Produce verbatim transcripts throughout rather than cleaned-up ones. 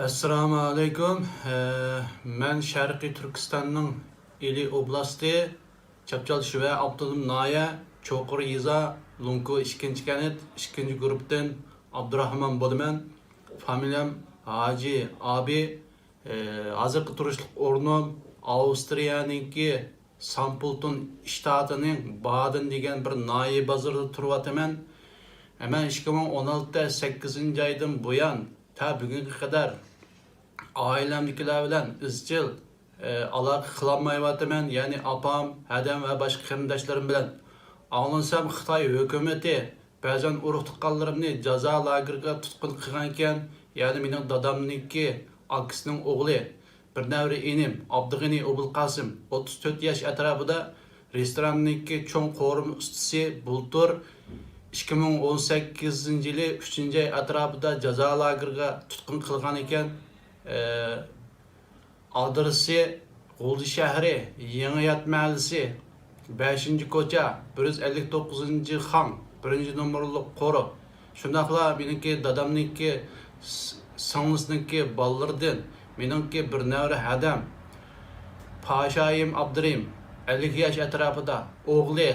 ئەسسالامۇ ئەلەيكۇم. ئە، مەن شەرقىي تۈركىستاننىڭ ئىلى ئوبلاستى، چاپچال شىۋە ئاپتونوم ناھىيە، چوقۇر يېزا، لوڭكو ئىككىنچى كەنت، ئىككىنچى گۇرۇپتىن ئابدۇراخمان بولىمەن. فامىلىيەم ھاجى ئابى. ئە، ھازىرقى تۇرۇشلۇق ئورنۇم ئاۋسترىيەنىڭكى سامپۇلتون شتاتىنىڭ بادېن دېگەن بىر ناھىيە بازىرىدا تۇرۇۋاتىمەن. مەن ئىككى مىڭ ئون ئالتە سەككىزىنچى ئايدىن بۇيان تا بۈگۈنگە قەدەر ئائىلەمدىكىلەر بىلەن ئىزچىل، ئە، ئالاقە قىلالمايۋاتىمەن، يەنى ئاپام، ھەدەم ۋە باشقا قېرىنداشلىرىم بىلەن. ئاڭلىسام، خىتاي ھۆكۈمىتى بەزەن ئۇرۇق-تۇغقانلىرىمنى جازا لاگېرىغا تۇتقۇن قىلغانىكەن، يەنى مېنىڭ دادامنىڭكى ئاكىسىنىڭ ئوغلى، بىر نەۋرە ئىنىم ئابدۇغېنى ئوبۇلقاسىم، ئوتتۇز تۆت ياش ئەتراپىدا، رېستوراننىڭكى چوڭ قورۇما ئۇستىسى بۇلتۇر ئىككى مىڭ ئون سەككىزىنچى يىلى ئۈچىنچى ئاي ئەتراپىدا جازا لاگېرىغا تۇتقۇن قىلغانىكەن. ئە، ئادرېسى: غۇلجا شەھىرى، يېڭى يات مەھەللىسى، بەشىنچى كوچا، بىر يۈز ئەللىك توققۇزىنچى خاڭ، بىرىنچى نومۇرلۇق قورۇ. شۇنداقلا مېنىڭكى دادامنىڭكى، س-، سىڭلىسىنىڭكى بالىلىرىدىن مېنىڭكى بىر نەۋرە ھەدەم پاشايىم ئابدۇرېھىم، ئەللىك ياش ئەتراپىدا، ئوغلى،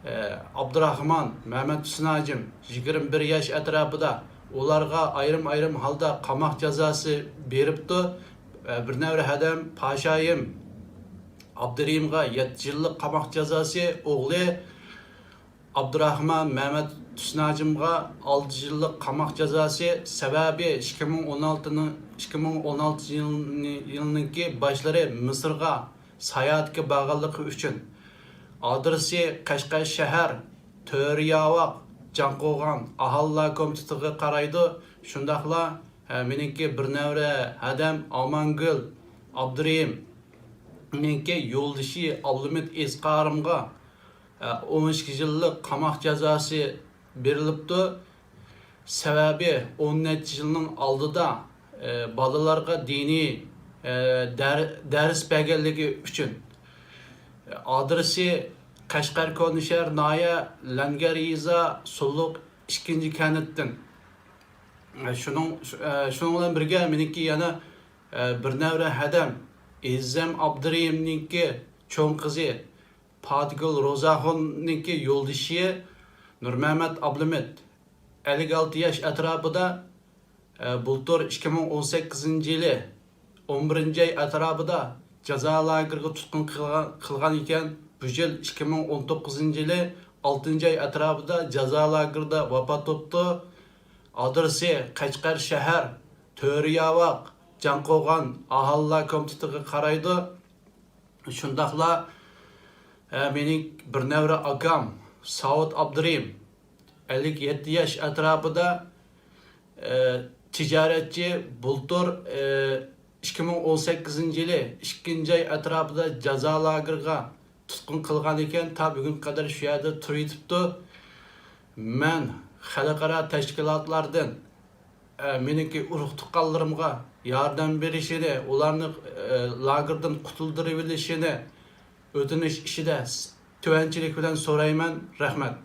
ئابدۇراخمان، مەمەت ھۈسناجىم، يىگىرمە بىر ياش ئەتراپىدا، ئۇلارغا ئايرىم-ئايرىم ھالدا قاماق جازاسى بېرىپتۇ. بىر نەۋرە ھەدەم پاشايىم ئابدۇرېھىمغا يەتتە يىللىق قاماق جازاسى، ئوغلى ئابدۇراخمان، مەمەت ھۈسناجىمغا ئالتە يىللىق قاماق جازاسى. سەۋەبى، ئىككى مىڭ ئون ئالتىنىڭ، ئىككى مىڭ ئون ئالتىنچى يىلنىڭكى باشلىرى مىسىرغا ساياھەتكە بارغانلىقى ئۈچۈن. ئادرېسى: قەشقەر شەھەر، تۆرە ياۋاق، جاڭقوغان ئاھالىلەر كومىتېتىغا قارايدۇ. شۇنداقلا، ھە، مېنىڭكى بىر نەۋرە ھەدەم ئامانگۈل ئابدۇرېھىمنىڭكى يولدىشى ئابلىمىت ئېسقارىمغا، ھە، ئون ئىككى يىللىق قاماق جازاسى بېرىلىپتۇ. سەۋەبى، ئون نەچچە يىلنىڭ ئالدىدا، ئە، بالىلارغا دىنىي، ئە، دەر-، دەرس بەرگەنلىكى ئۈچۈن. ئادرېسى: قەشقەر كونا شەھەر ناھىيە، لەنگەر يېزا، سۇلۇق ئىككىنچى كەنتتىن. ئە، شۇنىڭ، شۇ-، ئە، شۇنىڭ بىلەن بىرگە مېنىڭكى يەنە، ئە، بىر نەۋرە ھەدەم ئېزىزەم ئابدۇرېھىمنىڭكى چوڭ قىزى پاتىگۈل روزاخۇننىڭكى يولدىشى نۇرمەمەت ئابلىمىت، ئەللىك ئالتە ياش ئەتراپىدا، ئە، بۇلتۇر ئىككى مىڭ ئون سەككىزىنچى يىلى ئون بىرىنچى ئاي ئەتراپىدا جازا لاگېرىغا تۇتقۇن قىلغان، قىلغان ئىكەن. بۇ يىل ئىككى مىڭ ئون توققۇزىنچى يىلى ئالتىنچى ئاي ئەتراپىدا جازا لاگېرىدا ۋاپات بوپتۇ. ئادرېسى: قەشقەر شەھەر، تۆرە ياۋاق، جاڭقوغان ئاھالىلەر كومىتېتىغا قارايدۇ. شۇنداقلا، ئە، مېنىڭ بىر نەۋرە ئاكام ساۋۇت ئابدۇرېھىم، ئەللىك يەتتە ياش ئەتراپىدا، ئە، تىجارەتچى، بۇلتۇر، ئە، ئىككى مىڭ ئون سەككىزىنچى يىلى ئىككىنچى ئاي ئەتراپىدا جازا لاگېرىغا تۇتقۇن قىلغان ئىكەن، تا بۈگۈنگە قەدەر شۇ يەردە تۇرۇۋېتىپتۇ. مەن خەلقئارا تەشكىلاتلاردىن، ئە، مېنىڭكى ئۇرۇق-تۇغقانلىرىمغا ياردەم بېرىشىنى، ئۇلارنى، ئە، لاگېردىن قۇتۇلدۇرۇۋېلىشىنى ئۆتۈنۈش ئىچىدە س-، تۆۋەنچىلىك بىلەن سورايمەن. رەھمەت.